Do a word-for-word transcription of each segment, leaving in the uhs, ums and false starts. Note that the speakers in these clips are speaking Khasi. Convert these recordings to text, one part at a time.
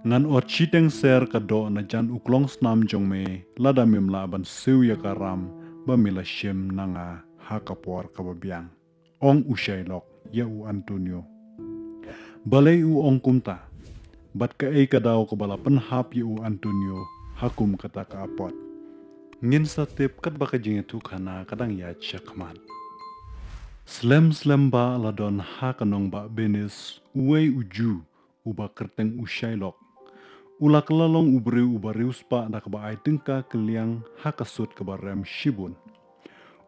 Ngan ot shiteng ser ka doh na jan u klong snam jong me, lada mem lah ban siew ïa ka ram ba me la shim na nga ha ka por kaba biang, ong u Shylock ïa u Antonio. Balei u ong kumta? Bad kaei ka daw kaba la pynhap ïa u Antonio ha kum kata ka apot? Ngin sa tip katba ka jingïathuhkhana ka dang ïaid shakhmat. Slem slem ba la don ha ka nongbah Venice uwei u Jiw uba kyrteng u Shylock. U la kylla long u briew uba riewspah da kaba ai tyngka kylliang ha ka sut kaba rem shibun.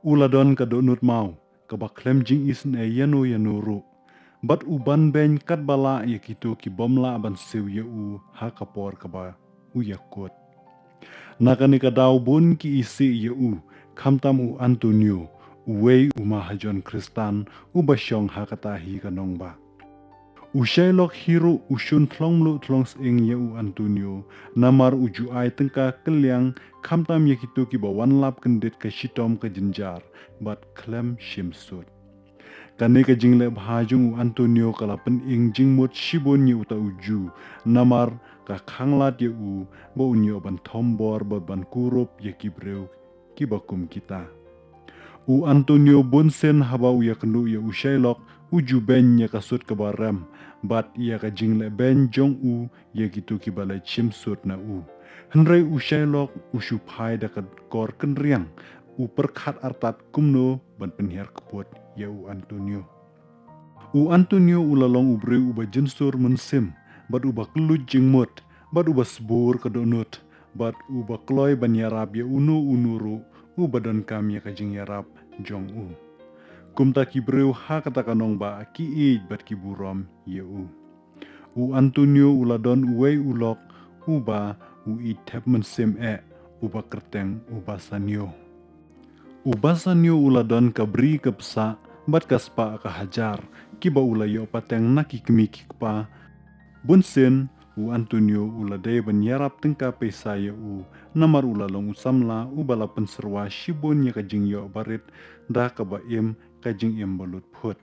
U la don ka dohnud maw kaba khlem jingisynei ïano ïano ruh, bad u banbeiñ katba lah ïa kito ki bym lah ban siew ïa u ha ka por kaba u ïakut. Na kane ka daw bun ki isih ïa u, khamtam u Antonio, uwei u mahajon Khristan uba shong ha kata hi ka nongbah. U Shylock hi ruh u shun thlong mluh thlong sying ïa u Antonio, namar u ju ai tyngka kylliang khamtam ïa kito kiba wan lap kyndit ka shitom ka jynjar bad khlem shim sut. Kane ka jingleh bha jong u Antonio ka la pynim jingmut shibun ïa uta u Jiw, namar ka khanglad ïa u ba un ïoh ban thombor bad ban kurup ïa ki briew kiba kum kita. U Antonio bunsien haba u ïakynduh ïa u Shylock, u ju beiñ ïa ka sut kaba rem bad ïa ka jingleh beiñ jong u ïa kito kiba leit shim sut na u. Hynrei u Shylock u shu phai da ka kor kynriang, u pyrkhat artat kumno ban pynhiar kput ïa u Antonio. U Antonio u la long u briew uba jynsur mynsiem, bad uba kylluid jingmut, bad uba sbur ka dohnud, bad uba kloi ban ïarap ïa uno uno ruh uba donkam ïa ka jingïarap jong u. Kumta ki briew ha kata ka nongbah ki ïeit bad ki burom ïa u. U Antonio u la don uwei u lok uba u ïeit thep mynsiem eh, uba kyrteng u Bassanio. U Bassanio u la don ka bri ka bsah bad ka spah ka hajar kiba u la ïoh pateng na ki kmie ki kpa. Bunsien u Antonio u la dei ban ïarap tyngka pisa ïa u, namar u la long u samla uba la pynsyrwa shibun ïa ka jingïoh barit da kaba im ka jingim ba lut phut.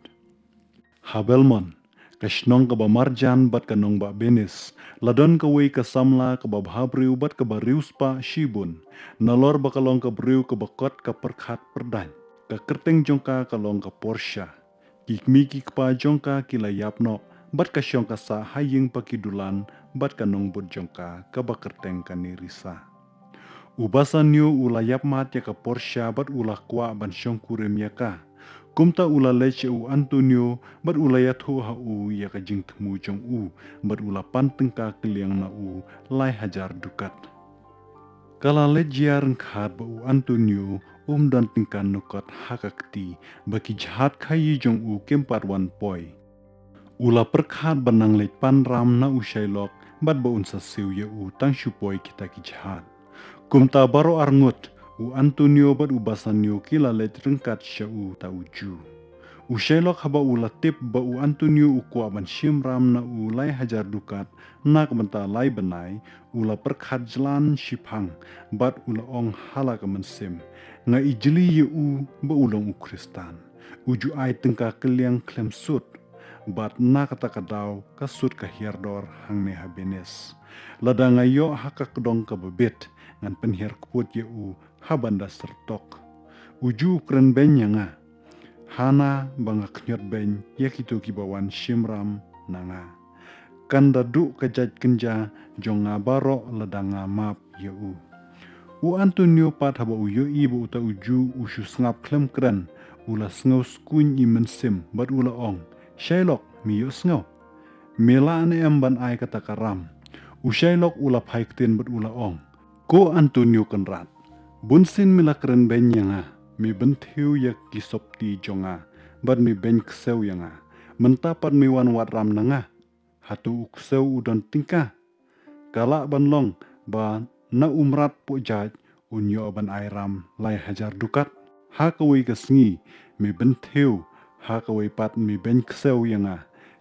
Ha Belmont, ka shnong kaba marjan bad ka nongbah Venice, la don kawei ka samla kaba bhabriew bad kaba riewspah shibun. Nalor ba ka long ka briew kaba kot ka pyrkhat pyrdaiñ, ka kyrteng jong ka ka long ka Portia. Ki kmie ki kpa jong ka ki la ïap noh, bad ka shong ka sah ha ïing pa ki dulan bad ka nongbud jong ka kaba kyrteng ka Nerissa. U Bassanio u la ïap mad ïa ka Portia bad u la kwah ban shongkurim ïa ka. Kumta u la leit sha u Antonio bad u la ïathuh ha u ïa ka jingthmu jong u, bad u la pan tyngka kylliang na u lai hajar dukat. Ka la leit jia ryngkat ba u Antonio um don tyngka nukot ha ka kti, ba ki jhad khaïi jong u kim pat wan poi. U la pyrkhat ban nang leit pan ram na u Shylock bad ba un sa siew ïa u tang shu poi kita ki jhad. Kumta baroh arngut, u Antonio bad u Bassanio ki la leit ryngkat sha uta u Jiw. U Shylock haba u la tip ba u Antonio u kwah ban shim ram na u lai hajar dukat na ka bynta lai bnai, u la pyrkhat jlan shiphang bad u la ong ha la ka mynsiem, nga ijli ïa u ba u long u Khristan. U ju ai tyngka kylliang khlem sut, bad na kata ka daw ka sut ka hiar dor hangne ha Venice. Lada nga ïoh ha ka kdong kaba bit, ngan pynhiar kput ïa u ha ban da syrtok. U ju kren beiñ ïa nga, hana ba nga khñiot beiñ ïa kito kiba wan shim ram na nga. Kan da duh ka jait kynja jong nga baroh lada nga map ïa u. U Antonio pat haba u ïohi ba uta u Jiw u shu sngap khlem kren, u la sngew skuiñ i mynsiem bad u la ong, Shylock, me ïohsngew? Me lah ne em ban ai kata ka ram? U Shylock u la phai ktien bad u la ong, ko Antonio Kynrad, bunsien me la kren beiñ ïa nga, me bynthiew ïa ki sopti jong nga, bad me beiñ ksew ïa nga. Mynta pat me wan wad ram na nga. Hato u ksew u don tyngka? Ka lah ban long ba na u mrad poh jait un ïoh ban ai ram lai hajar dukat. Ha kawei ka sngi me bynthiew, ha kawei pat me beiñ ksew ïa nga.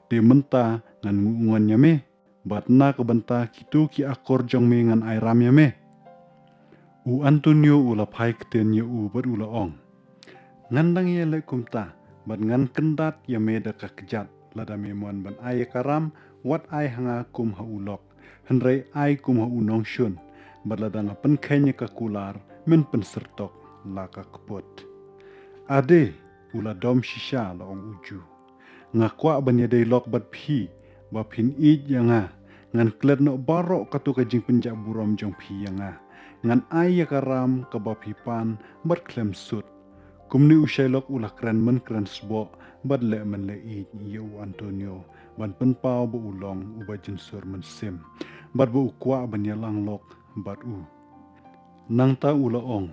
Te mynta ngan nguh ngon ïa me, bad na ka bynta kito ki akor jong me ngan ai ram ïa me. U Antonio u la phai ktien ïa u bad u la ong, ngan dang ïaleh kumta, bad ngan kyndat ïa me da ka kjat, lada me mon ban ai ïa ka ram, wat ai ha nga kum ha u lok. Hynrei ai kum ha u nongshun, bad lada nga pynkheiñ ïa ka kular, men pynsyrtok la ka kput. Ade, u la dom shisha, la ong u Ju. Nga kwah ban ïadei lok bad phi, ba phin ïeit ïa nga. Ngan klet noh baroh katto ka jingpynjah burom jong phi ïa nga. Ngan ai ïa ka ram kaba phi pan bad khlem sut. Kumne u Shylock u la kren myn kren sboh bad leh myn leh ïeit ïa u Antonio, ban pynpaw ba u long uba jynsur mynsiem, bad ba u kwah ban ïalang lok bad u. Nangta u la ong,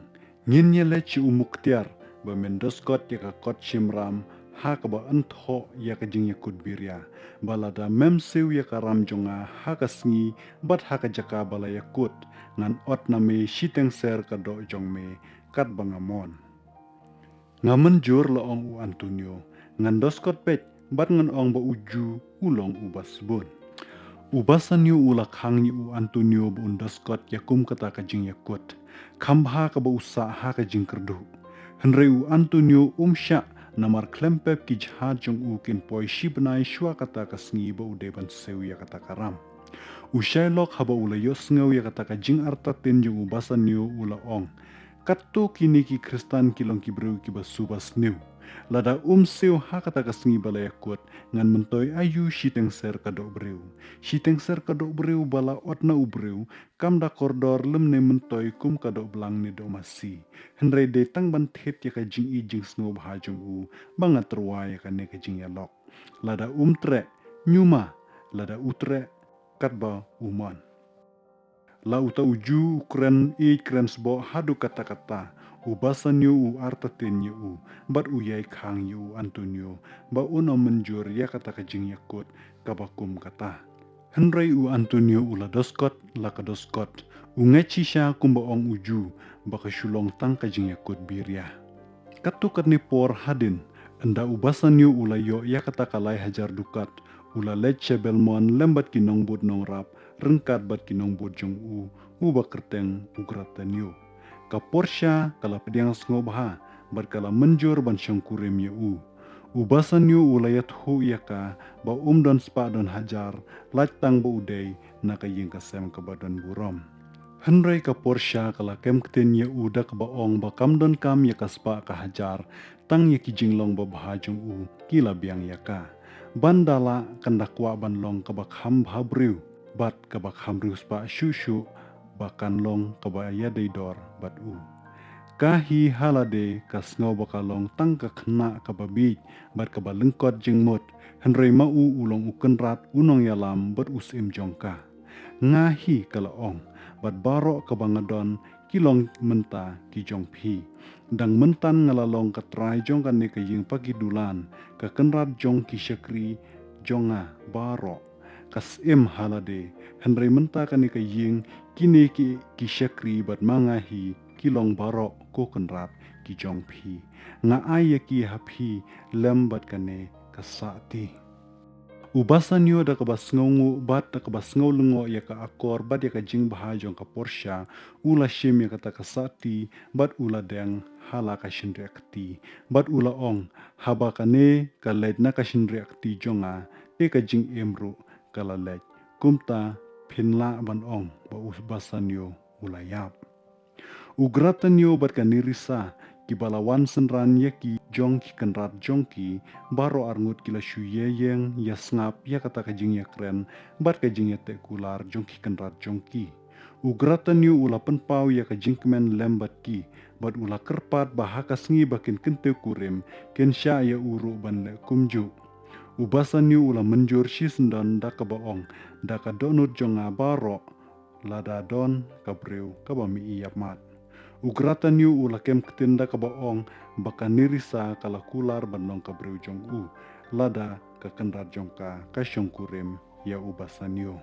ngin ïaleit sha u muktiar, ba men doskot ïa ka kot shim ram, ha kaba yn thoh ïa ka jingïakut biria. Ba lada mem siew ïa ka ram jong nga ha ka sngi, bad ha ka jaka ba la ïakut, ngan ot na me shiteng ser ka doh jong me, katba nga mon. Nga mynjur, la ong u Antonio, ngan doskot peit, bad ngan ong ba u Ju u long uba sbun. U Bassanio u la khang ïa u Antonio ba un doskot ïa kum kata ka jingïakut, kham bha kaba u sah ha ka jingkyrduh. Hynrei u Antonio um shah, namar khlem pep ki jhad jong u kin poi shi bnai shuwa kata ka sngi ba u dei ban siew ïa kata ka ram. U Shylock haba u la ïohsngew ïa kata ka jingartatien jong u Bassanio u la ong, katto kine ki Khristan ki long ki briew kiba suba sniew. Lada um siew ha kata ka sngi ba la ïakut, ngan myntoi aïu shiteng ser ka doh briew. Shiteng ser ka doh briew ba la ot na u briew, kam da kordor lymne myntoi kum ka doh blang ne doh masi. Hynrei dei tang ban thied ïa ka jingïeit jingsngewbha jong u, ba nga tyrwa ïa kane ka jingïalok. Lada um treh, ñiuma, lada u treh, katba u mon. La uta u Ju u kren ïeit kren sboh haduh katta katta, u Bassanio u artatien ïa u, bad u ïai khang ïa u Antonio, ba un ym mynjur ïa kata ka jingïakut kaba kum kata. Hynrei u Antonio u la doskot la ka doskot, u ngeit shisha kumba ong u Ju, ba ka shu long tang ka jingïakut biria. Katto katne por hadien, ynda u Bassanio u la ïoh ïa kata ka lai hajar dukat, u la leit sha Belmont lem bad ki nongbud nongrap, ryngkat bad ki nongbud jong u, uba kyrteng u Gratanio. Ka Portia ka la pdiang sngewbha, bad ka la mynjur ban shongkurim ïa u. U Bassanio u la ïathuh ïa ka, ba um don spah don hajar, lait tang ba u dei na ka ïing ka sem kaba don burom. Hynrei ka Portia ka la kem ktien ïa u da kaba ong ba kam donkam ïa ka spah ka hajar, tang ïa ki jinglong babha jong u ki la biang ïa ka. Ban da lah kan da kwah ban long kaba kham bha briew, bad kaba kham riewspah shuh shuh, ba kan long kaba ïadei dor bad u. Ka hi ha lade ka sngew ba ka long tang ka khynnah kaba bieit, bad kaba lyngkot jingmut, hynrei ma u u long u kynrad u nongïalam bad u syiem jong ka. Nga hi, ka la ong, bad baroh kaba nga don ki long mynta ki jong phi. Dang mynta nga la long ka trai jong kane ka ïing paki dulan, ka kynrad jong ki shakri jong nga baroh. Ka syiem ha lade, hynrei mynta kane ka ïing, kine ki, ki shakri bad ma nga hi ki long baroh ko kynrad ki jong phi. Nga ai ïa ki ha phi lem bad kane ka sahti. U Bassanio da kaba sngewnguh bad da kaba sngewlyngngoh ïa ka akor bad ïa ka jingbha jong ka Portia, u la shim ïa kata ka sahti bad u la deng ha la ka shynriah kti. Bad u la ong, haba kane ka leit na ka shynriah kti jong nga, te ka jingim ruh ka la leit. Kumta phin lah ban ong ba u Bassanio u la ïap. U Gratanio bad ka Nerissa, kiba la wan synran ïa ki jong ki kynrad jong ki, baroh arngut ki la shu ïeng ïasngap ïa kata ka jingïakren bad ka jingïateh kular jong ki kynrad jong ki. U Gratanio u la pynpaw ïa ka jingkmen lem bad ki, bad u la kyrpad ba ha ka sngi ba kin kyntiew kurim, kin shah ïa u ruh ban leh kumjuh. U Bassanio u la mynjur shisyndon da kaba ong, da ka dohnud jong nga baroh, lada don ka briew kaba mih ïapmat. U Gratanio u la kem ktien da kaba ong, ba ka Nerissa ka la kular ban long ka briew jong u, lada ka kynrad jong ka ka shongkurim ïa u Bassanio.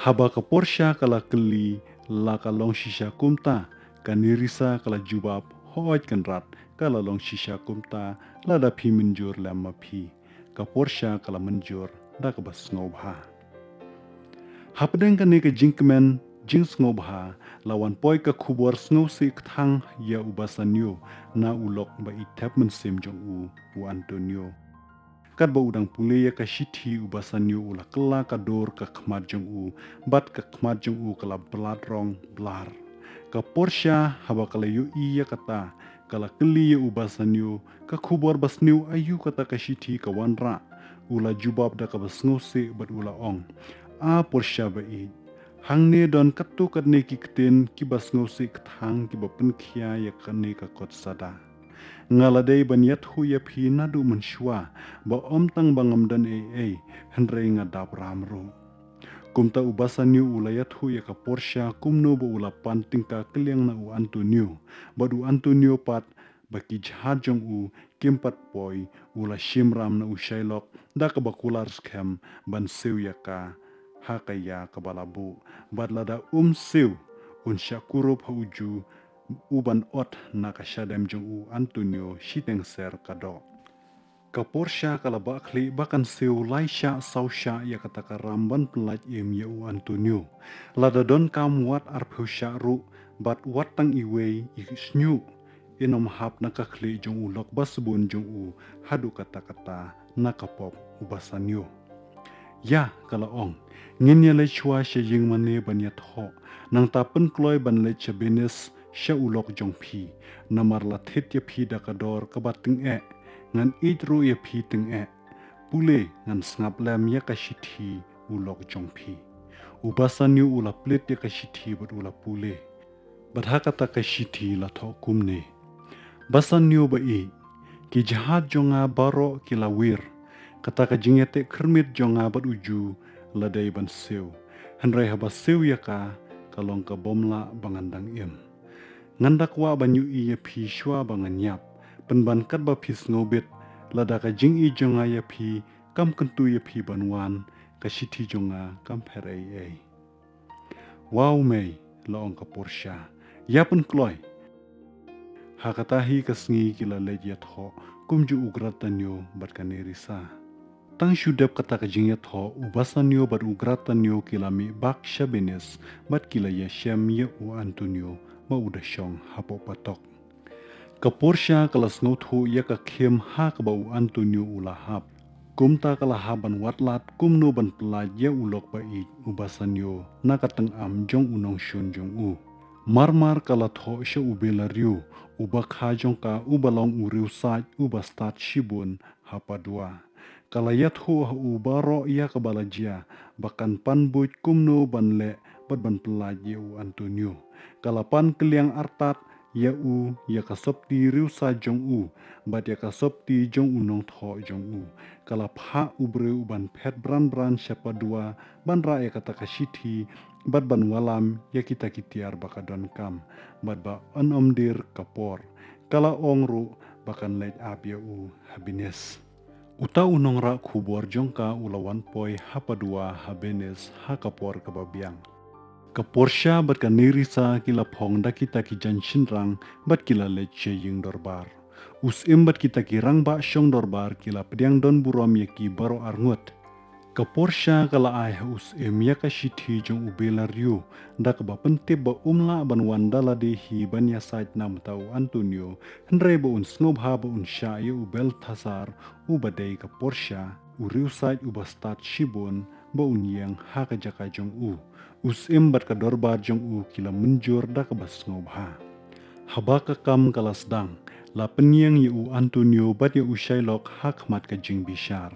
Haba ka Portia ka la kylli, la ka long shisha kumta, ka Nerissa ka la jubab, hooid kynrad, ka la long shisha kumta, lada phi mynjur lem ma phi. Ka Portia ka la mynjur da kaba sngewbha. Hapdeng kane ka jingkmen jingsngewbha, la wan poi ka khubor sngewsih kthang ïa u Bassanio na u lok ba i thep mynsiem jong u, u Antonio. Katba u dang pule ïa ka shithi, u Bassanio u la kylla ka dur ka khmat jong u, bad ka khmat jong u ka la blad rong blar. Ka Portia haba ka la ïohi ïa kata, ka la kylli ïa u Bassanio, ka khubor basniew aïu kata ka shithi ka wanrah. U la jubab da kaba sngewsih bad u la ong, A Portia ba ïeit, hangne don katto katne ki ktien kiba sngewsih kthang kiba pynkhia ïa kane ka kot sada. Nga la dei ban ïathuh ïa phi naduh mynshuwa ba ym tang ba ngam don ei ei, hynrei nga dap ram ruh. Kumta u Bassanio u la ïathuh ïa ka Portia kumno ba u la pan tyngka kylliang na u Antonio, bad u Antonio pat ba ki jhad jong u kim pat poi, u la shim ram na u Shylock da kaba kular skhem ban siew ïa ka ha ka ïa kaba la buh, bad lada um siew un shah kurup ha u Jew u ban ot na ka shadem jong u Antonio shiteng ser ka doh. Ka Portia ka la bah khlieh ba kan siew lai shah saw shah ïa kata ka ram ban pynlait im ïa u Antonio. Lada donkam wat arphew shah ruh, bad wat tang iwei i shñiuh in ym hap na ka khlieh jong u lok basbun jong u haduh katta katta, na ka pop u Bassanio. Ïa, ka la ong, ngin ïaleit shuwa sha ïing mane ban ïathoh, nangta pynkloi ban leit sha Venice sha u lok jong phi, namar la thied ïa phi da ka dor kaba tyngeh, ngan ïeit ruh ïa phi tyngeh. Pule, ngan sngap lem ïa ka shithi u lok jong phi. U Bassanio u la plie ïa ka shithi bad u la pule. Bad ha kata ka shithi la thoh kumne: Bassanio ba ïeit, ki jhad jong nga baroh ki la wir. Kata ka jingïateh khyrmit jong nga bad u Jew la dei ban siew. Hynrei haba siew ïa ka, ka long ka bym lah ba ngan dang im. Ngan da kwah ban ïohi ïa phi shuwa ba ngan ïap. Pynban katba phi sngewbit, lada ka jingïeit jong nga ïa phi kam kyntu ïa phi ban wan, ka shithi jong nga kam pher ei ei. Wow mei, la ong ka Portia, ïa pynkloi. Ha kata hi ka sngi ki la leit ïathoh kumjuh u Grattanio bad ka Nerissa. Tang shu dep kata ka jingïathoh, u Bassanio bad u Grattanio ki la mih bak sha Venice bad ki la ïashem ïa u Antonio ba u da shong hapoh patok. Ka Portia ka la sngewthuh ïa ka khim ha kaba u Antonio u la hap. Kumta ka la hap ban wad lad kumno ban pyllait ïa u lok ba ïeit u Bassanio na ka tyngam jong u nongshun jong u. Mar mar ka la thoh sha u Bellario, u bakha jong ka uba long u riewsaid uba stad shibun ha Padua. Ka la ïathuh ha u baroh ïa kaba la jia, ba kan pan buit kumno ban leh bad ban pyllait ïa u Antonio. Ka la pan kylliang artat ïa u, ïa ka sopti riewsaid jong u, bad ïa ka sopti jong u nongthoh jong u. Ka la phah u briew u ban phet bran bran sha Padua ban rah ïa kata ka shithi, bad ban wallam ïa kita ki tiar ba ka donkam, bad ba yn ym dier ka por. Ka la ong ruh ba kan leit ap ïa u ha Venice. Uta u nongrah khubor jong ka u la wan poi ha Padua ha Venice ha ka por kaba biang. Ka Portia bad ka Nerissa ki la phong da kita ki jaiñ shynrang bad ki la leit sha ïing dorbar. U Syiem bad kita ki rangbah shong dorbar ki la pdiang don burom ïa ki baroh arngut. Ka Portia ka la ai ha u Syiem ïa ka shithi jong u Bellario, da kaba pyntip ba um lah ban wan da lade hi ban ïasaid na bynta u Antonio, hynrei ba un sngewbha ba un shah ïa u Balthazar, uba dei ka Portia, u riewsaid uba stad shibun, ba un ïeng ha ka jaka jong u. U Syiem bad ka dorbar jong u ki la mynjur da kaba sngewbha. Haba ka kam ka la sdang, la pynïeng ïa u Antonio bad ïa u Shylock ha khmat ka jingbishar.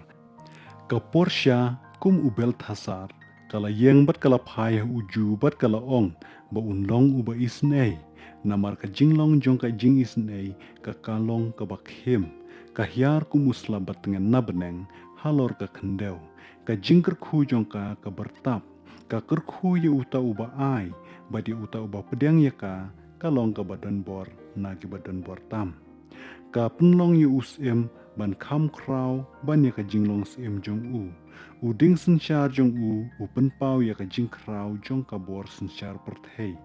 Ka Portia, kum u Balthazar, ka la ïeng bad ka la phai ha u Jew bad ka la ong ba un long uba isynei. Namar ka jinglong jong ka jingisynei ka ka long kaba khim, ka hiar kum u slap ba tngen na bneng halor ka khyndew. Ka jingkyrkhu jong ka ka byrtap, ka kyrkhu ïa uta uba ai bad ïa uta uba pdiang ïa ka, ka long kaba donbor na kiba donbor tam. Ka pynlong ïa u Syiem ban kham khraw ban ïa ka jinglong syiem jong u. U dieng synshar jong u u pynpaw ïa ka jingkhraw jong ka bor synshar pyrthei.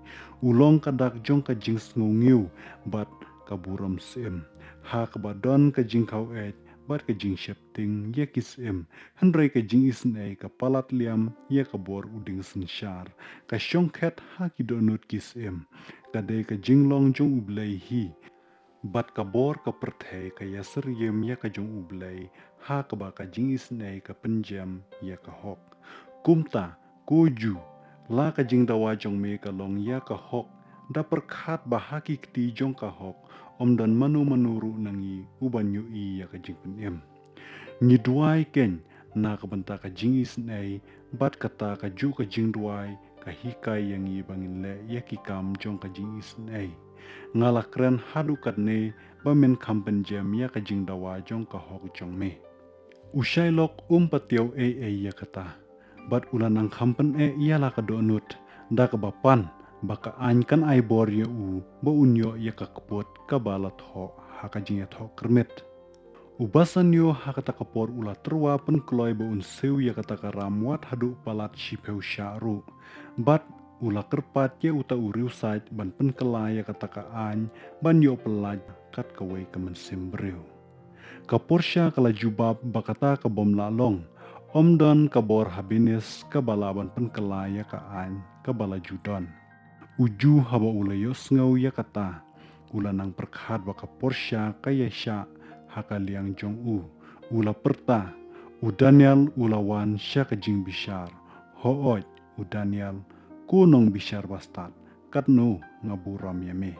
U long ka dak jong ka jingsngewngiew bad ka burom syiem, ha kaba don ka jingkhaw eit bad ka jingsheptieng ïa ki syiem. Hynrei ka jingisynei ka palat liam ïa ka bor u dieng synshar, ka shongkhet ha ki dohnud ki syiem. Ka dei ka jinglong jong U Blei hi. Bad ka bor ka pyrthei ka ïasyriem ïa ka jong U Blei, ha kaba ka jingisynei ka pynjem ïa ka hok. Kumta, ko Ju, la ka jingdawa jong me ka long ïa ka hok, da pyrkhat ba ha ki kti jong ka hok, ym don mano mano ruh na ngi uban ïohi ïa ka jingpynim. Ngi duwai keiñ na ka bynta ka jingisynei, bad kata kajuh ka jingduwai ka hikai ïa ngi ba ngin leh ïa ki kam jong ka jingisynei. Nga la kren haduh katne ba men kham pynjem ïa ka jingdawa jong ka hok jong me. U Shylock um patiaw ei ei ïa kata, bad u la nang kham pyneh ïa la ka dohnud, da kaba pan ba ka aiñ kan ai bor ïa u ba un ïoh ïa ka kput kaba la thoh ha ka jingïathoh kyrmit. U Bassanio ha kata ka por u la tyrwa pynkloi ba un siew ïa kata ka ram wat haduh palat shiphew shah ruh. Bad u la kyrpad ïa uta u riewsait ban pynkylla ïa kata ka aiñ ban ïoh pyllait kat kawei ka mynsiem briew. Ka Portia ka la jubab ba kata ka bym lah long. Ym don ka bor ha Venice kaba lah ban pynkylla ïa ka aiñ kaba la ju don. U Ju haba u la ïohsngew ïa kata, u la nang pyrkhat ba ka Portia ka ïaishah ha ka liang jong u. U la pyrta, u Daniel u la wan sha ka jingbishar. Hooid, u Daniel, ko nongbishar bastad, katno nga burom ïa me.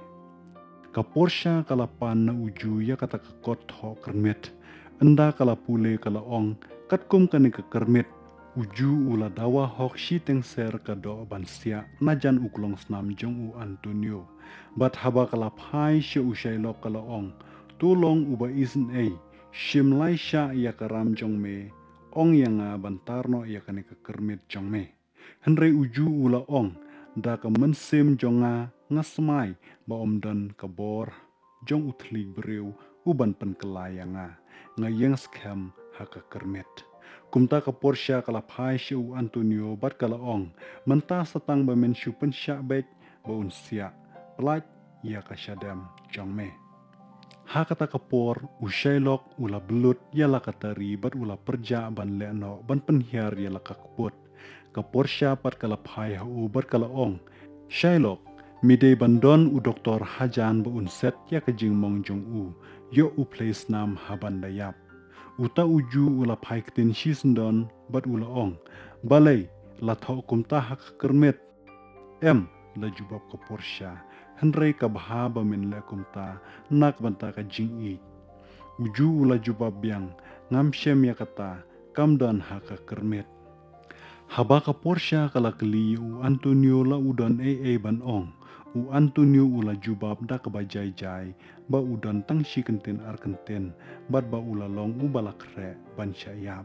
Ka Portia ka la pan na u Ju ïa kata ka kot thoh kyrmit. Ynda ka la pule ka la ong, katkum kane ka kyrmit, u Ju u la dawa hok shiteng ser ka doh ban siah na jan u klongsnam jong u Antonio. Bad haba ka la phai sha u Shylock ka la ong, to long uba isynei, shim lai shah ïa ka ram jong me, ong ïa nga ban tar noh ïa kane ka kyrmit jong me. Hynrei u Ju u la ong, da ka mynsiem jong nga nga smai ba ym don ka bor jong u thylliej briew uban pynkylla ïa nga, nga ïeng skhem ha ka kyrmit. Kumta ka Portia ka la phai sha u Antonio bad ka la ong, mynta sa tang ba men shu pynshah beit ba un siah, pyllait ïa ka shadem jong me. Ha kata ka por, u Shylock u la blut ïa la ka tari bad u la pyrjah ban leh noh ban pynhiar ïa la ka kput. Ka Portia pat ka la phai ha u bad ka la ong, Shylock, me dei ban don u doktor hajan ba un set ïa ka jingmong jong u, ïoh u plie snam ha ban da ïap. Uta u Ju u la phai ktien shisyndon bad u la ong, balei la thoh kumta ha ka kyrmit? Em, la jubab ka Portia, hynrei ka bha ba men leh kumta na ka bynta ka jingïeit. U Ju u la jubab biang, ngam shem ïa kata, kam don ha ka kyrmit. Haba ka Portia ka la kylli ïa u Antonio la u don ei ei ban ong, u Antonio u la jubab da kaba jai jai ba u don tang shi kyntien ar kyntien bad ba u la long uba la khreh ban shah ïap.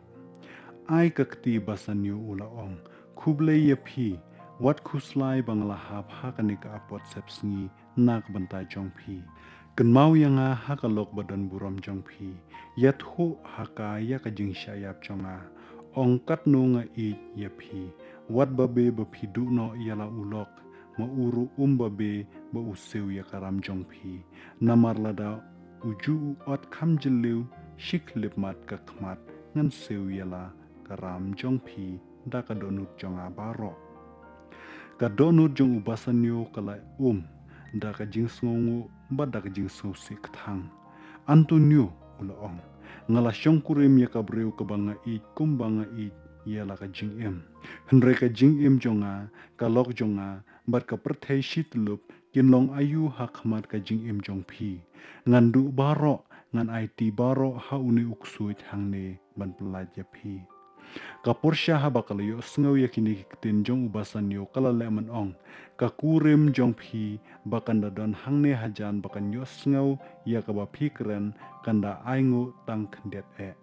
Ai ka kti Bassanio, u la ong, khublei ïa phi, wat khuslai ba nga la hap ha kane ka apot sepsngi na ka bynta jong phi. Kynmaw ïa nga ha ka lok ba don burom jong phi. Ïathuh ha ka ïa ka jingshah ïap jong nga. Ong katno nga ïeit ïa phi. Wat babe ba phi duh noh ïa la u lok. Ma u ruh um babe ba u siew ïa ka ram jong phi. Namar lada u Ju u ot kham jylliew shi khyllipmat ka khmat, ngan siew ïa la ka ram jong phi da ka dohnud jong nga baroh. Ka dohnud jong u Bassanio ka la um da ka jingsngewnguh bad da ka jingsngewsih kthang. Antonio, u la ong, nga la shongkurim ïa ka briew kaba nga ïeit kumba nga ïeit ïa la ka jingim. Hynrei ka jingim jong nga, ka lok jong nga bad ka pyrthei shi tyllup kin long aïu ha khmat ka jingim jong phi? Ngan duh baroh, ngan aiti baroh ha une u ksuid hangne ban pyllait ïa phi. Ka Portia haba ka la ïohsngew ïa kine ki ktien jong u Bassanio ka la leh man ong, ka kurim jong phi ba kan da don hangne hajan ba kan ïohsngew ïa kaba phi kren kan da ainguh tang khyndiat eh.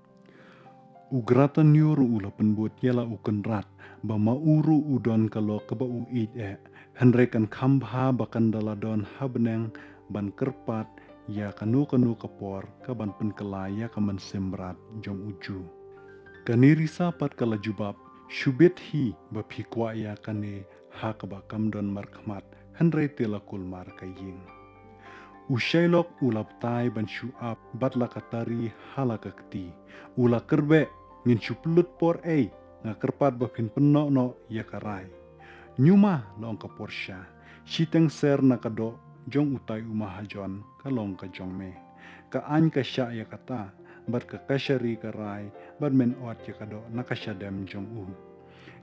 U Gratanio ruh u la pynbud ïa la u kynrad ba ma u ruh u don ka lok kaba u ïeit eh, hynrei kan kham bha ba kan da la don ha bneng ban kyrpad ïa kano kano ka por ka ban pynkylla ïa ka mynsiem mrad jong u Ju. Ka Nerissa pat ka la jubab, shu bit hi ba phi kwah ïa kane ha kaba kam don markhmat, hynrei te la kulmar ka ïing. U Shylock u la batai ban shu ap bad la ka tari ha la ka kti. U la kyrbeh, ngin shu pynlut por ei, nga kyrpad ba phin pynnoh noh ïa ka rai. Ñiuma, la ong ka Portia, shiteng ser na ka doh jong utai u mahajon ka long ka jong me. Ka aiñ ka shah ïa kata, bad ka kashari ka rai, bad men ot ïa ka doh na ka shadem jong u.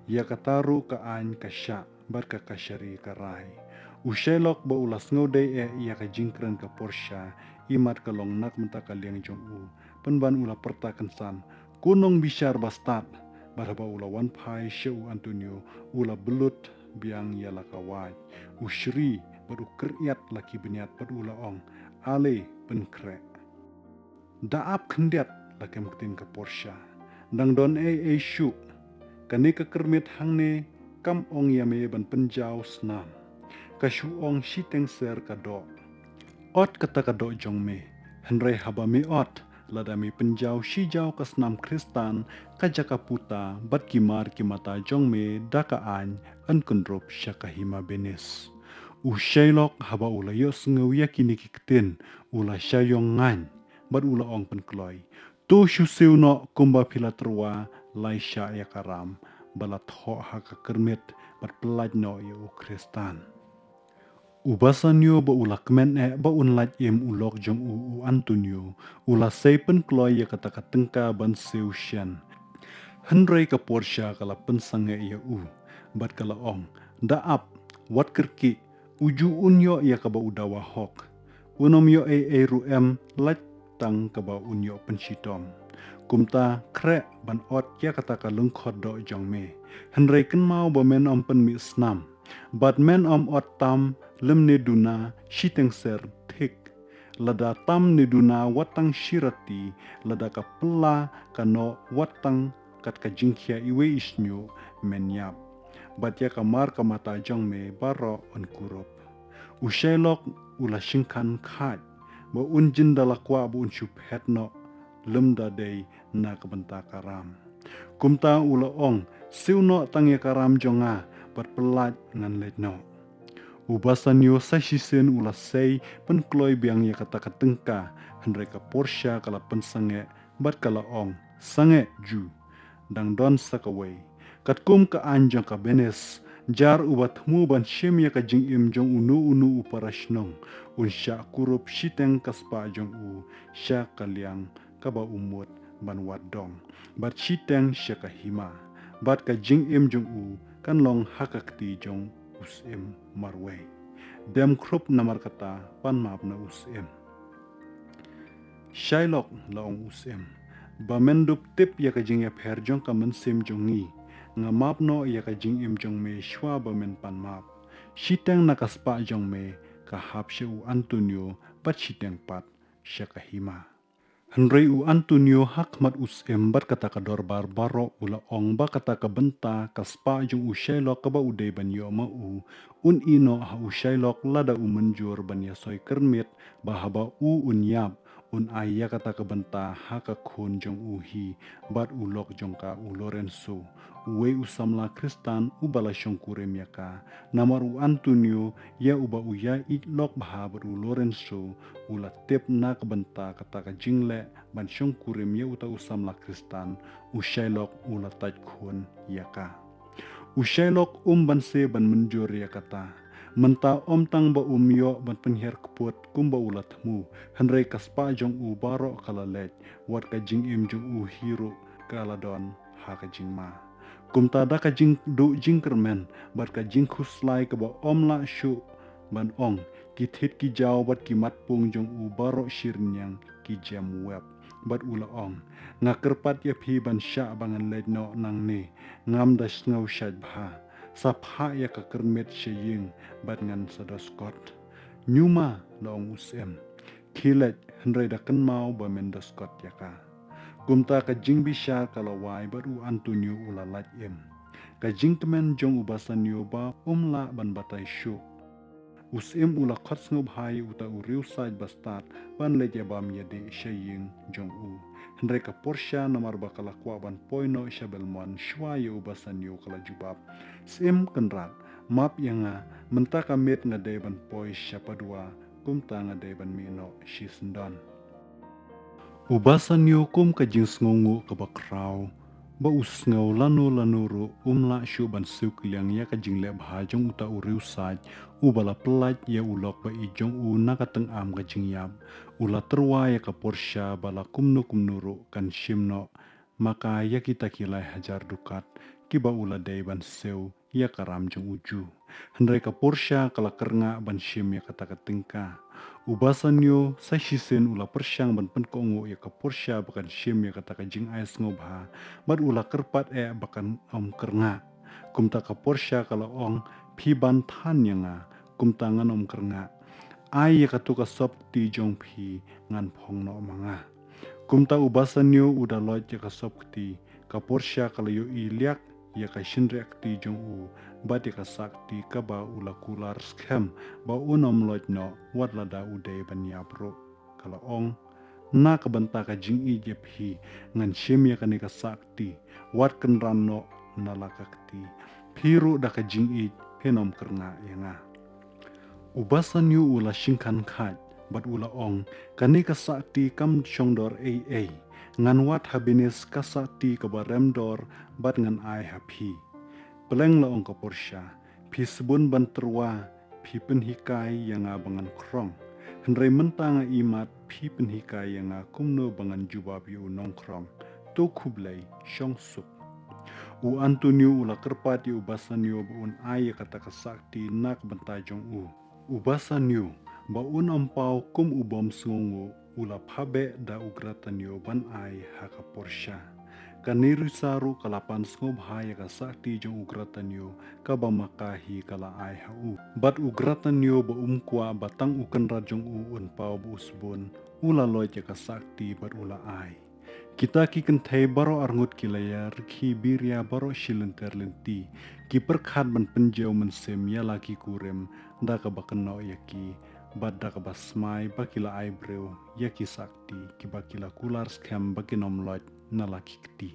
Ïa kata ruh ka aiñ ka shah, bad ka kashari ka rai. U Shylock ba u la sngewdei eh ïa ka jingkren ka Portia, imat ka long na ka bynta ka liang jong u. Pynban u la pyrta kynsan, ko nongbishar bastad, bad haba u la wan phai sha u Antonio, u la blut biang ïa la ka wait. U shri, bad u kyrïat la ki bniat, bad u la ong, ale pynkhreh. Da ap khyndiat, la kem ktien ka Portia. Dang don ei ei shuh. Kane ka kyrmit hangne, kam ong ïa me ban pynjaw snam. Ka shu ong shiteng ser ka doh. Ot kata ka doh jong me. Hynrei haba me ot, lada me pynjaw shijaw ka snam Khristan, ka jaka puta, bad ki mar ki mata jong me, da ka aiñ, yn kyndrup sha ka hima Venice. U Shylock haba u la ïohsngew ïa kine ki ktien, u la shah ïong ngaiñ, bad u la ong pynkloi. To shu siew noh kumba phi la tyrwa, lai shah ïa ka ram, ba la thoh ha ka kyrmit, bad pyllait noh ïa u Khristan. U Bassanio ba u la kmen eh ba un lait im u lok jong u u Antonio, u la sei pynkloi ïa kata ka tyngka ban siew shen. Hynrei ka Portia ka la pynsangeh ïa u, bad ka la ong, da ap, wat kyrkieh, u ju un ïoh ïa kaba u dawa hok. Un ym ïoh ei ei ruh em, lait tang kaba un ïoh pynshitom. Kumta khreh ban ot ïa kata ka lyngkhot doh jong me. Hynrei kynmaw ba men ym pynmih snam. Bad men ym ot tam lymne duna shiteng ser thik. Lada tam ne duna wat tang shi rati, lada ka pla ka noh wat tang kat ka jingkhia iwei i shñiuh men ïap. Bad ïa ka mar ka mata jong me baroh yn kurup. U Shylock u la shynkan khait, ba un jin da la kwah ba un shu phet noh, lymda dei na ka bynta ka ram. Kumta u la ong, siew noh tang ïa ka ram jong nga, bad pyllait ngan leit noh. U Bassanio sa shisien u la sei pynkloi biang ïa kata ka tyngka, hynrei ka Portia ka la pynsangeh, bad ka la ong, sangeh ju. Dang don sa kawei. Katkum ka aiñ jong ka Venice, jar uba thmu ban shim ïa ka jingim jong uno uno u parashnong, un shah kurup shiteng ka spah jong u, sha ka liang kaba u mut ban wad dong. Bad shiteng sha ka hima. Bad ka jingim jong u kan long ha ka kti jong u syiem marwei. Dem khrup namar kata pan map na u syiem. Shylock, la ong u syiem. Ba men dup tip ïa ka jingïapher jong ka mynsiem jong ngi. Nga map noh ïa ka jingim jong me shuwa ba men pan map. Shiteng na ka spah jong me ka hap sha u Antonio bad shiteng pat sha ka hima. Hynrei u Antonio ha khmat u syiem bad kata ka dorbar baroh u la ong ba kata ka bynta ka spah jong u Shylock kaba u dei ban ïoh ma u, un ïeh noh ha u Shylock lada u mynjur ban ïasoi kyrmit ba haba u un ïap, un ai ïa kata ka bynta ha ka khun jong u hi bad u lok jong ka u Lorenzo, uwei u samla Khristan uba la shongkurim ïa ka. Namar u Antonio, ïa uba u ïa ïeit lok bha bad u Lorenzo, u la tip na ka bynta kata ka jingleh ban shongkurim ïa uta u samla Khristan, u Shylock u la tait khun ïa ka. U Shylock um banse ban mynjur ïa kata. Mynta ym tang ba um ïoh ban pynhiar kput kumba u la thmu, hynrei ka spah jong u baroh ka la leit, wat ka jingim jong u hi ruh ka la don ha ka jingma. Kumta da ka jingduh jingkyrmen bad ka jingkhuslai kaba ym lah shuh ban ong, ki thied ki jaw bad ki mat pung jong u baroh shi rynïeng ki jem wep. Bad u la ong, nga kyrpad ïa phi ban shah ba ngan leit noh nangne, ngam da sngew shait bha. Sa phah ïa ka kyrmit sha ïing bad ngan sa doskot. Ñiuma, la ong u syiem. Khie leit, hynrei da kynmaw ba men doskot ïa ka. Kumta ka jingbishar ka la wai bad u Antonio u la lait im. Ka jingkmen jong u Bassanio ba um lah ban batai shuh. U syiem u la khot sngewbha ïa uta u riewsait bastad ban leit ïabam ïadih sha ïing jong u. Hynrei ka Portia namar ba ka la kwah ban poi noh sha Belmont shuwa ïa u Bassanio ka la jubab, syiem kynrad, map ïa nga, mynta ka miet nga dei ban poi sha Padua, kumta nga dei ban mih noh shisyndon. U Bassanio kum ka jingsngewnguh kaba khraw, ba u sngew lano lano ruh um lah shuh ban siew kylliang ïa ka jingleh bha jong uta u riewsaid, uba la pyllait ïa u lok ba ïeit jong u na ka tyngam ka jingïap. U la tyrwa ïa ka Porsche ba la kumno kumno ruh kan shim noh ma ka ïa kita ki lai hajar dukat kiba u la dei ban siew ïa ka ram jong u Ju. Hynrei ka Porsche ka la kyrngah ban shim ïa kata ka tyngka. U Bassanio sa shisien u la pyrshang ban pynkohnguh ïa ka Porsche ba kan shim ïa kata ka jingai sngewbha, bad u la kyrpad eh ba kan ym kyrngah. Kumta ka Porsche ka la ong, "Phi ban than ïa nga, kumta ngan ym kyrngah. Ai ïa kato ka sop kti jong phi, ngan phong noh ma nga." Kumta u Bassanio u da loit ïa ka sop kti, ka Porsche ka la ïohi liak ïa ka shynriah kti jong u, bad ïa ka sah kti kaba u la kular skhem ba un ym loit noh wat lada u dei ban ïap ruh. Ka la ong, "Na ka bynta ka jingïeit ïa phi, ngan shim ïa kane ka sah kti, wat kynran noh na la ka kti. Phi ruh da ka jingïeit phin ym kyrngah ïa nga." U Bassanio u la shngaiñ khait, bad u la ong, "Kane ka sah kti kam shong dor ei ei. Ngan wad ha binis ka sah kti kaba rem dor, bad ngan ai ha phi." "Pleng," la ong ka Porsche, "phi sbun ban tyrwa, phi pynhikai ïa nga ba ngan khrong. Hynrei mynta nga ïohi mat phi pynhikai ïa nga kumno ba ngan jubab ïa u nongkhrong. To khublei, shong suk." U Antonio u la kyrpad ïa u Bassanio ba un ai ïa kata ka sah kti na ka bynta jong u. U Bassanio, ba un ym paw kum u bym sngewnguh, u la phabeh da u Gratanio ban ai ha ka Porsche. Ka Nerissa ruh ka la pan sngewbha ïa ka sah kti jong u Gratanio, kaba ma ka hi ka la ai ha u. Bad u Gratanio ba um kwah ba tang u kynrad jong u un paw ba u sbun, u la loit ïa ka sah kti bad u la ai. Kita ki kynthei baroh arngut ki la ïa rkhie biria baroh shi lynter lynti. Ki pyrkhat ban pynjaw mynsiem ïa la ki kurim da kaba kynnoh ïa ki, bad da kaba smai ba ki la ai briew ïa ki sah kti kiba ki la kular skhem ba kin ym loit na la ki kti.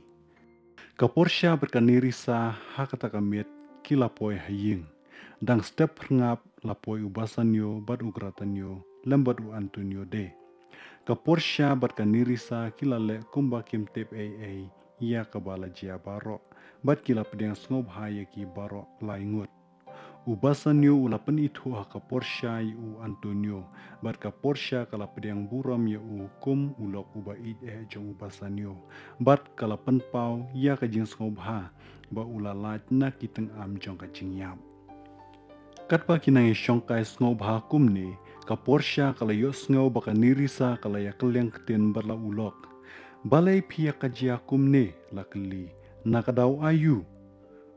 Ka Porsche bad ka Nerissa ha kata ka miet ki la poi ha ïing. Dang step phyrngap la poi u Bassanio bad u Gratanio lem bad u Antonio de. Ka Porsche bad ka Nerissa ki la leh kumba kim tip ei ei ïa kaba la jia baroh, bad ki la pdiang sngewbha ïa ki baroh lai ngut. U Bassanio u la pynithuh ha ka Porsche ïa u Antonio, bad ka Porsche ka la pdiang burom ïa u kum u lok uba ïeit eh jong u Bassanio, bad ka la pynpaw ïa ka jingsngewbha ba u la lait na ki tyngam jong ka jingïap. Katba ki nang ïashongkai sngewbha kumne, ka Porsche ka la ïohsngew ba ka Nerissa ka la ïakylliang ktien bad la u lok. "Balei phi ïakajia kumne?" la kylli. "Na ka daw aïu?"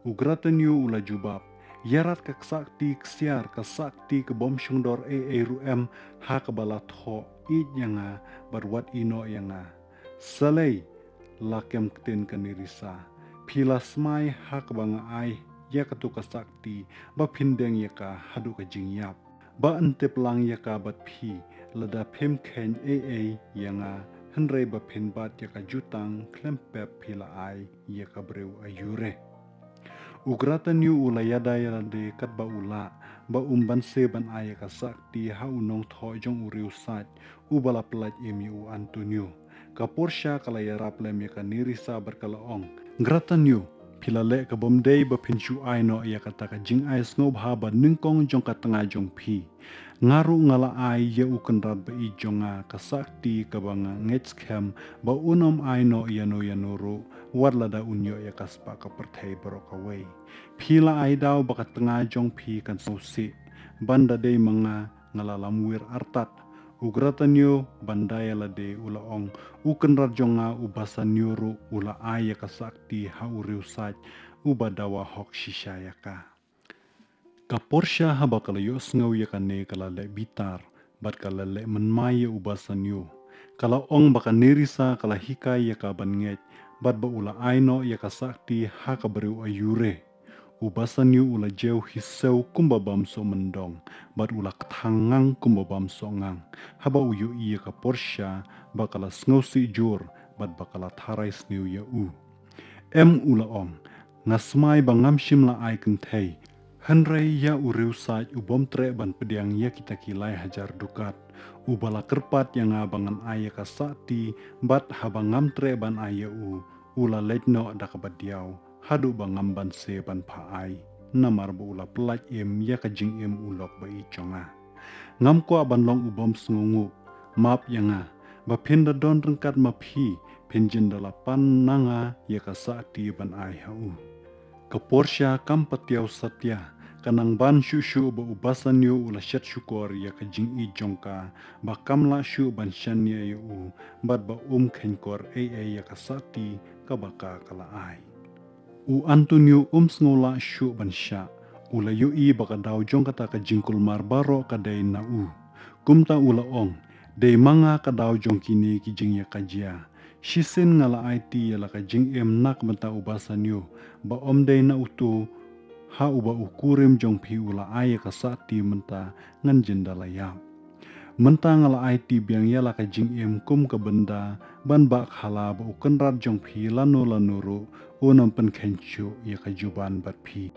U Gratanio u la jubab, "Ïarap ka sah kti ksiar, ka sah kti ka bym shong dor ei ei ruh em, ha kaba la thoh ïeit ïa nga bad wad ïehnoh ïa nga." "Sa lei," la kem ktien ka Nerissa, "phi la smai ha kaba nga ai ïa kato ka sah kti ba phin deng ïa ka haduh ka jingïap, ba yn tip lang ïa ka bad phi, lada phim kheiñ ei ei ïa nga, hynrei ba phin bat ïa ka jutang khlem pep phi la ai ïa ka briew aiu re." U Gratanio u la ïada ïalade katba u lah, ba um banse ban ai ïa ka sah kti ha u nongthoh jong u riewsaid uba la pyllait im ïa u Antonio. Ka Porsche ka la ïarap lem ïa ka Nerissa bad ka la ong, "Gratanio, phi la leh ka bym dei ba phin shu ai noh ïa kata ka jingai sngewbha ba nyngkong jong ka tnga jong phi. Nga ruh nga la ai ïa u kynrad ba ïeit jong nga ka sah kti kaba nga ngeit skhem ba un ym ai noh ïano ïano ruh, wat lada un ïoh ïa ka spah ka pyrthei baroh kawei. Phi la ai daw ba ka tnga jong phi kan sngewsih. Ban da dei ma nga, nga la lamwir artat." U Gratanio ban da ïalade u la ong, "U kynrad jong nga u Bassanio ruh u la ai ïa ka sah kti ha u riewsaid uba dawa hok shisha ïa ka." Ka Porsche haba ka la ïohsngew ïa kane ka la leh bitar, bad ka la leh mynmai ïa u Bassanio. Ka la ong ba ka Nerissa ka la hikai ïa ka ban ngeit, bad ba u la ai noh ïa ka sah kti ha ka briew aiu re. U Bassanio u la jew hi sew kumba bam soh myndong, bad u la kthang ngang kumba bam soh ngang, haba u ïohi ïa ka Porsche ba ka la sngewsih jur, bad ba ka la tharai sniew ïa u. "Em," u la ong, "nga smai ba ngam shym la ai kynthei. Hynrei ïa u riewsaid u bym treh ban pdiang ïa kita ki lai hajar dukat, uba la kyrpad ïa nga ba ngan ai ïa ka sah kti, bad haba ngam treh ban ai ïa u, u la leit noh da kaba diaw, haduh ba ngam banse ban phah ai, namar ba u la pyllait im ïa ka jingim u lok ba ïeit jong nga. Ngam kwah ban long u bym sngewnguh, map ïa nga, ba phin da don ryngkat ma phi, phin jin da la pan na nga ïa ka sahti ban ai ha u. Ka Portia kam patiaw satia, ka nang ban shuh shuh ba u Bassanio u la shet shukor ïa ka jingïeit jong ka, ba kam lah shuh ban shaniah ïa u, bad ba um kheiñ kor ei ei ïa ka sahti kaba ka ka la ai. U Antonio um sngew lah shuh ban shah, u la ïohi ba ka daw jong kata ka jingkulmar baroh ka dei na u. Kumta u la ong, dei ma nga ka daw jong kine ki jingïakajia. Shisien nga la aiti ïa la ka jingim na ka bynta u Bassanio, ba ym dei na uto, ha uba u kurim jong phi u la ai ïa ka sahti mynta ngan jin da la ïap. Mynta nga la aiti biang ïa la ka jingim kum ka bynda, ban bah khala ba u kynrad jong phi lano lano ruh, un ym pynkheiñ shuh ïa ka juban bad phi.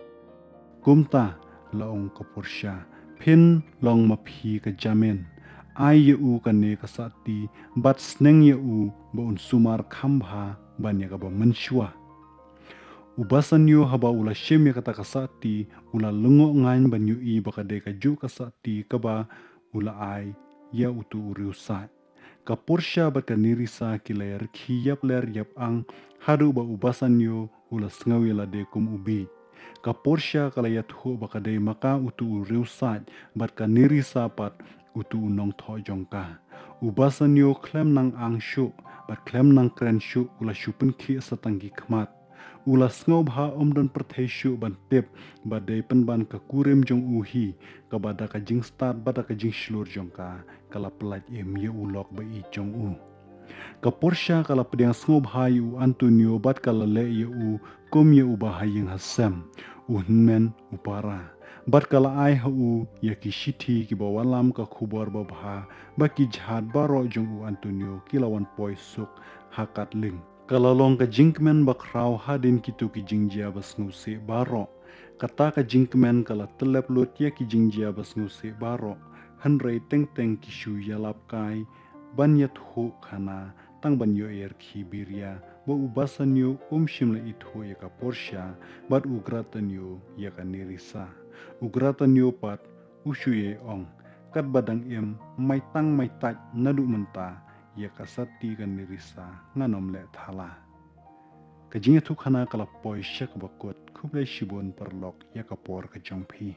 Kumta, la ong ka Portia, phin long ma phi ka jamin. Ai ïa u kane ka sahti, bad sneng ïa u ba un sumar kham bha ban ïa kaba mynshuwa. U Bassanio haba u la shim ïa kata ka sahti, u la lyngngoh ngaiñ ban ïohi ba ka dei kajuh ka sahti kaba u la ai ïa uto u riewsaid. Ka Portia bad ka Nerissa ki la ïarkhie ïap ler ïap ang, haduh ba u Bassanio u la sngew ïa lade kum u bieit. Ka Portia ka la ïathuh ba ka dei ma ka uto u riewsaid, bad ka Nerissa pat uto u nongthoh jong ka. U Bassanio khlem nang ang shuh, bad khlem nang kren shuh u la shu pynkhih sa tang ki khmat. U la sngewbha ym don pyrthei shuh ban tip, ba dei pynban ka kurim jong u hi, kaba da ka jingstad bad da ka jingshlur jong ka, ka la pyllait im ïa u lok ba ïeit jong u. Ka Portia ka la pdiang sngewbha ïa u Antonio bad ka la leh ïa u kum ïa u bahaïing hasem, u hynmen u para. Bad ka la ai ha u ïa ki shithi kiba wallam ka khubor babha, ba ki jhad baroh jong u Antonio ki la wan poi suk ha katling. Ka la long ka jingkmen bakhraw hadien kito ki jingjia ba sngewsih baroh. Kata ka jingkmen ka la tyllep lut ïa ki jingjia ba sngewsih baroh. Hynrei teng teng ki shu ïalap kai ban ïathuh khana tang ban ïoh ïarkhie biria, ba u Bassanio um shym la ithuh ïa ka Portia, bad u Gratanio ïa ka Nerissa. U Gratanio pat u shu ïai ong, katba dang im, mai tang mai tait naduh mynta, ïa ka sahti ka Nerissa ngan ym leh thala. Ka jingïathuh khana ka la poi sha kaba kut, khublei shibun paralok ïa ka por ka jong phi.